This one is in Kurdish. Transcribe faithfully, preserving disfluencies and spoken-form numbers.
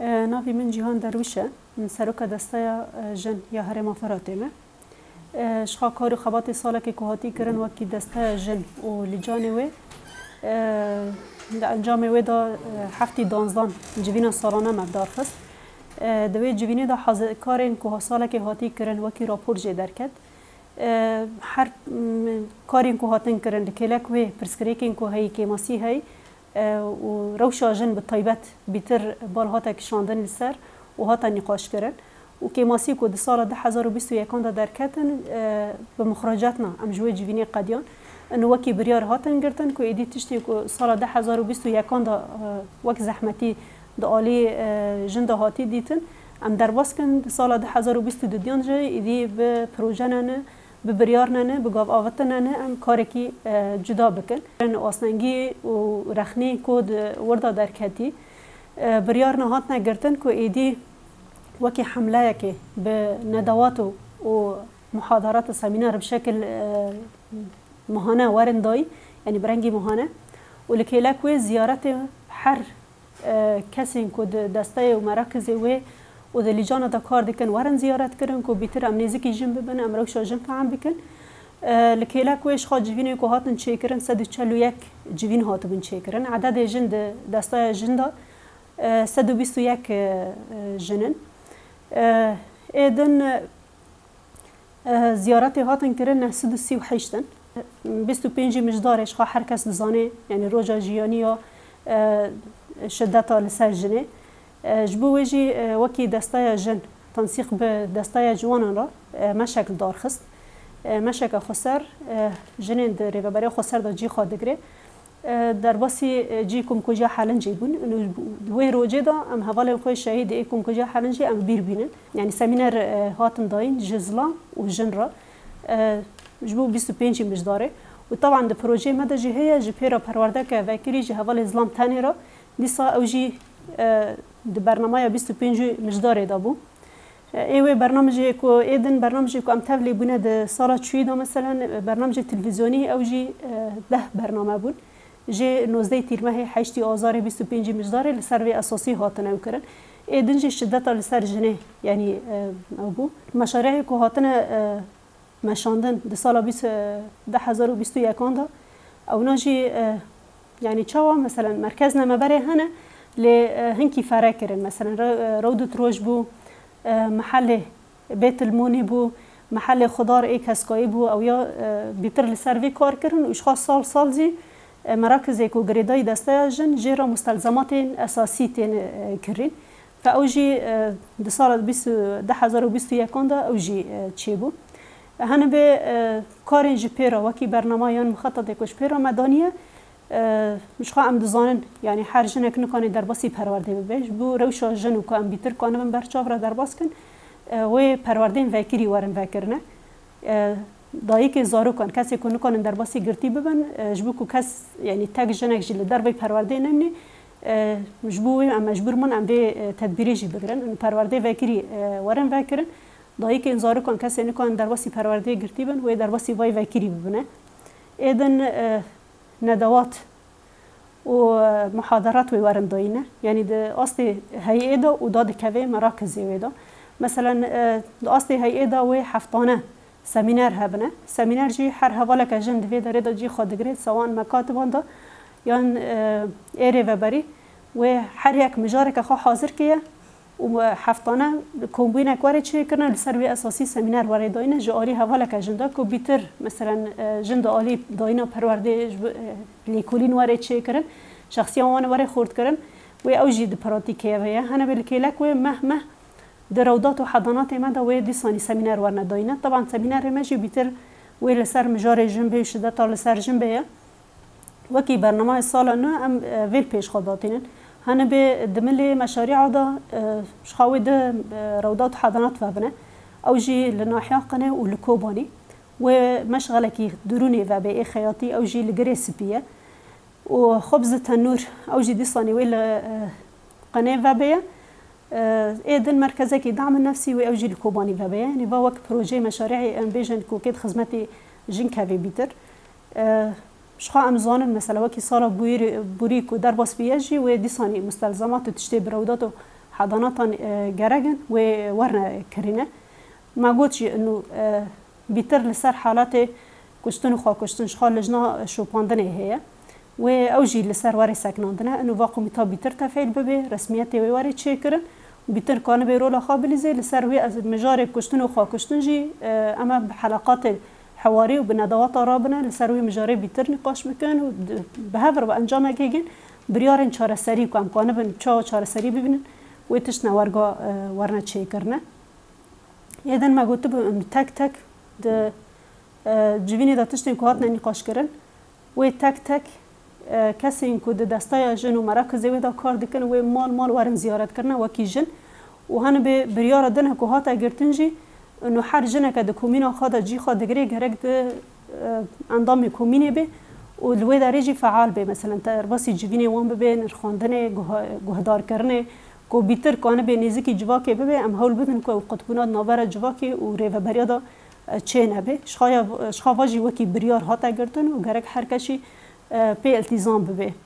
E, navê min Cîhan Derwîş e. Min seroka Desteya, e, Jin ya Herêma Firatê me. E, ji xwe kar û xebatê salekê ku hatî kirin wekî Desteya Jin û lîcanê wê, e, di encamê wê de, e, heftî danzdan civîna salane me bi dar xist. E, di wê civînê de hazirkarên ku salekê hatî kirin wekî rapor jê derket. E, her, m, karên ku hatin kirin, li kêlek wê pirsgirêkên ku heyî, kêmasî heyî, e, û rewşa jin bi taybet bîtir bal hate kişandin li ser û hate nîqaşkirin. Û kêmasî ku di sala du hezar û bîst û yekan de derketin, e, bi mixracetna em ji wê civînê qediyan. In wekî biryar hatin girtin ku êdî tiştê ku sala du hezar û bîst û yekan de, e, wek zehmetî di alî, e, jin de hatî dîtin, em derbas kin, di sala du hezar û bîst û duyan jî êdî bi proje nene, bi biryar nene, bi gav avitin nene, em karekî, e, cuda bikin. Astengî û rexnî ku di wir de derketî, e, biryar nehatine girtin ku êdî wekî hemleyekê bi nedewat û, û muhadarat û semîner bi şekil, e, mahane werin dayîn, yanî bi rengî mahane û li kêlek wê ziyaretê her, e, kesên ku di desteyê û merakizê wê û di lîcana de kar dikin werin ziyaret kirin ku bîtir em nêzikî jin bibin, em rewşa jin fehm bikin. E, li kêlek wê ji xwe civînên ku hatin çêkirin sed û çel û yek civîn hatibûn çêkirin. Ededê jin di desteya jin de, e, sed û bîst û yek, e, e, jin in. E, ê din, e, E, ziyaretê hatin kirin neh sed û sî û heşt in. Bîst û pêncî Mijdarê ji xwe her kes dizane, yanî roja jiyanî ya, e, şideta li ser jinê. E, ji bo wê jî, e, wekî desteya jin, tensîq bi desteya ciwanan re, e, meşek li dar xist. E, meşeke xweser, e, jinên di Rêveberê Xweser de cî xwe digire. E, derbasî, e, cî komkujiya Helincê bûn. Û di wê rojê de em hevalên xwe şehîdê ê komkujiya Helincê em bîr bînin. Yanî semîner, e, hatin dayîn ji zilam û jin re, e, ji bo bîst û pêncî Mijdarê. Û teban di projeyê me de jî heye ji pêra perwerdeke vekirî ji hevalê zilam tenê re. Dîsa ew jî, e, di bernameya bîst û pêncî Mijdarê de bû. Ê wê bernamijê ku ê din bernamijê ku em tevlî bûne di sala çûyî de, meselen, bernamijê televîzyonî ew jî, e, deh bername bûn. Jê nozdehê Tîrmehê, heştî Azarê, bîst û pêncî Mijdarê li ser vê esasî hatine ew kirin. Ê din jî şideta li ser jinê, yanî, e, ew bû. Meşareyê ku hatine, e, meşandin di sala bîst, e, du hezar û bîst û yekan de, ewna jî, e, yanî çawa, meselen, merkez nemeberê hene, lê, e, hinkî fere kirin. Meselen, re-, e, Rewdut Roj bû, e, mehelê Bêtilmonî bû, mehelê Xudar ê Keskayî bû, ew ya, e, bîtir li ser vê kar kirin û ji xwe sal sal jî, e, merakizê ku girêdayî desteya jin jê re mustelzematên esasî tên, e, kirîn. Fe ew jî, e, di sala bîst, du hezar û bîst û yekan de ew jî, e, çêbû. Hene bê, e, karên ji pê re wekî bernama yan mixetetê ku ji pê re me daniye, e, ji xwe em dizanin, yanî her jinek nikane derbasî perwerdê bibe. Ji bo rewşa jin û ku em bîtir kanibin ber çav re derbas kin, e, wê perwerdeyên vekirî werin vekirine. E, dayikê zarokan, kesê ku nikanin derbasî girtî bibin, e, ji bo ku kes, yanî tek jinek jî li derveyî perwerdeyê nemîne, e, ji bo wê em mecbûr bûn em vê, e, tedbîrê jî bigirin. Perwerdeyê vekirî, e, werin vekirin. Dayikên zarokan, kesê nikanin derbasî perwerdeyê girtî bin, wê derbasî vay vekirî bibine. Ê din, e, nedewat û, e, muhadarat wê werin dayîne. Yanî di astê heyê de û da dikeve merakizê wê de. Meselen, e, di astê heyê de wê heftane semîner hebine. Semîner jî her hevaleke jin di vê derê de cî xwe digire, sawan mekatiban de yan, e, ê rêveberî wê her yek mijareke xwe hazir kiye. Û heftane kombûnek were çêkirine, li ser wê esasî semîner were dayine ji alî hevaleke jin de ku bîtir, meselen, e, jin di alî dayîna perwerdê ji bo, e, lêkolîn were çêkirin, şexsiyan wan were xurtkirin, wê ew jî di pratîkê ve ye. Hene wê li kêlek wê meh meh di rewdat û hedanatê me de wê dîsanî semîner werne dayine. Teban semînerê me jî bîtir wê li ser mijarê jin bê, şideta li ser jin bê ye. Wekî bernameya sala nû em, e, vê li pêş xwe datînin. Hene bê di milê meşarîa de, e, ji xwe wê di, e, rewdat û hedanat vebine. Ew jî li nahiya Qinê û li Kobanî. Wê meşxelekî dirûnê vebe ê xeyatî, ew jî li Girê Spî ye. Û xubz tenûr, ew jî dîsanî wê li, e, Qinê vebe ye. E, ê din merkezekî dam nefsî wê ew jî li Kobanî vebe ye. Yanî va wek projeyê meşarîyê em bêjin ku kê di xizmetê jin kevê bîtir. E, ji xwe em zanin, mesela wekî sala bûyîrê-, bûrî ku derbas bûye jî wê dîsanî mustelzemat û tiştê bi rewdat û Hedanatan, e, gerek in wê werine kirîne. Me got jî inu, e, bîtir li ser halatê kuştin û xwekuştin ji xwe lijna şopandinê heye. Wê ew jî li ser werê seknandine. Inu va komîta bîtir tefêl bibe, resmiyetê wê werê çêkirin. Bîtir kanibe rola xwe bilîzê. Li ser wê ez mijarê kuştin û xwekuştin jî, e, em ê bi heleqatê hewarî û bi nedawata rabine, li ser wê mijarê bîtir nîqaş bikin û di, bi hev re bi encamekê gin, biryarên çareserî ku em kanibin çawa çareserî bibînin, wê tiştine werga, e, werine çêkirine. Êdin me gotibû em tek tek di, e, civînê de tiştên ku hatine nîqaşkirin, wê tek tek, e, kesên ku di desteya jin û merakizê wê de kar dikin, wê mal mal werin ziyaretkirine wekî jin. Û hene bê biryara din ku hate girtin jî, û her jineke di komîna xwe de cî xwe digirê, gerek di, e, endamê komînê bê û li wê derê jî feal bê. Meselen, te derbasî civînê wan bibê, nirxandinê, guha-, guhdarkirinê, ku bîtir kanibê nêzikî civakê bibê, em hewl bidin ku ew qutbûna di navbera civakê û rêveberiya de, e, çê nebe. Ji xwe ya, ji xwe va jî wekî biryar hate girtin û gerek her kesî, e, pê îltîzam bibe.